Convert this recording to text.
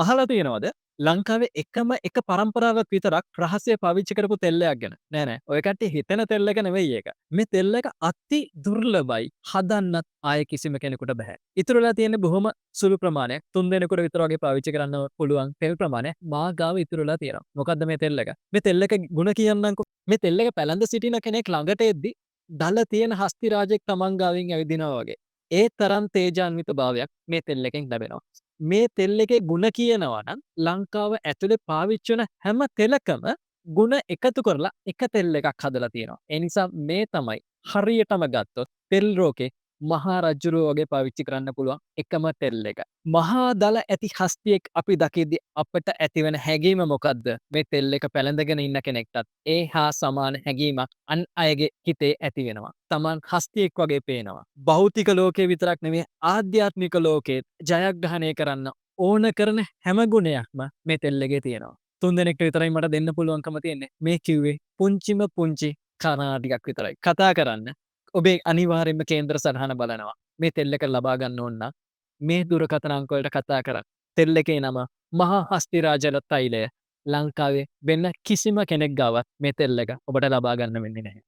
අහලා තියෙනවද ලංකාවේ එකම එක පරම්පරාවක් විතරක් රහසේ පාවිච්චි කරපු තෙල් එකක් ගැන? නෑ නෑ, ඔය කට්ටිය හිතන තෙල් එක නෙවෙයි ඒක. මේ තෙල් එක අති දුර්ලභයි. හදන්නත් ආයෙ කිසිම කෙනෙකුට බැහැ. ඉතුරු වෙලා තියෙන්නේ බොහොම සුළු ප්‍රමාණයක්. තුන් දෙනෙකුට විතර වගේ පාවිච්චි කරන්න පුළුවන් තෙල් ප්‍රමාණයක් මා ගාව ඉතුරු වෙලා තියෙනවා. මොකද්ද මේ තෙල් එක? මේ තෙල් එක ගුණ කියන්නම්කෝ. මේ තෙල් එක පැලඳ සිටින කෙනෙක් ළඟට එද්දි දල තියෙන හස්ති රාජෙක් තමන් ගාවින් ඇවිදිනවා වගේ. ඒ තරම් තේජාන්විත භාවයක් මේ තෙල් එකෙන් ලැබෙනවා. මේ තෙල් එකේ ගුණ කියනවා නම් ලංකාව ඇතුලේ පාවිච්චි වෙන හැම තෙලකම ගුණ එකතු කරලා එක තෙල් එකක් හදලා තියෙනවා. ඒ නිසා මේ තමයි හරියටම ගත්තොත් තෙල් රෝගේ මහා රජ්ජුරුවෝ වගේ පාවිච්චි කරන්න පුළුවන් එකම තෙල් එක. මහා දල ඇති හස්තියෙක් අපි දකිද්දි අපට ඇතිවන හැඟීම මොකද්ද? මේ තෙල් එක පැලඳගෙන ඉන්න කෙනෙක්ටත් ඒ හා සමාන හැඟීමක් අන් අයගේ හිතේ ඇති වෙනවා. තමන් හස්තියෙක් වගේ පේනවා. භෞතික ලෝකේ විතරක් නෙවෙයි, ආධ්‍යාත්මික ලෝකේත් ජයග්‍රහණය කරන්න ඕන කරන හැම ගුණයක්ම මේ තෙල් එකේ තියෙනවා. තුන් දෙනෙක්ට විතරයි මට දෙන්න පුළුවන්කම තියෙන්නේ. මේ කිව්වේ පුංචිම පුංචි කාරණා ටිකක් විතරයි. කතා කරන්න ඔබේ අනිවාර්යයෙන්ම කේන්දර සටහන බලනවා. මේ තෙල් එක ලබා ගන්න ඕන නම් මේ දුරකථන අංක වලට කතා කරන්න. තෙල් එකේ නම මහා හස්තිරාජල තෛලය. ලංකාවේ වෙන කිසිම කෙනෙක් ගාවත් මේ තෙල් එක ඔබට ලබා ගන්න වෙන්නේ නැහැ.